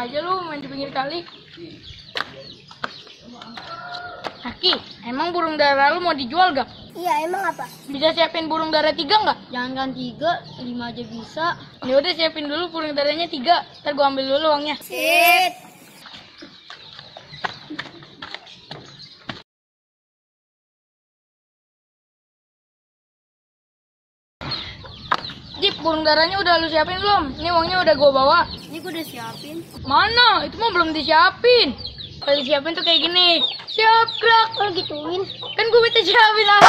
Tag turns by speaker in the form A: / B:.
A: aja lu main di pinggir kali. Aki, emang burung dara lu mau dijual gak?
B: Iya, emang apa?
A: Bisa siapin burung dara 3 nggak?
B: Jangan 3, 5 aja bisa.
A: Ya udah siapin dulu burung daranya 3. Ntar gua ambil dulu uangnya.
B: Sip.
A: Jip, burung daranya udah lu siapin belum? Ini uangnya udah gua bawa.
B: Ini gue udah siapin.
A: Mana? Itu mah belum disiapin. Kalau disiapin tuh kayak gini. Siap, gerak.
B: Kalau gituin.
A: Kan gua minta siapin lah.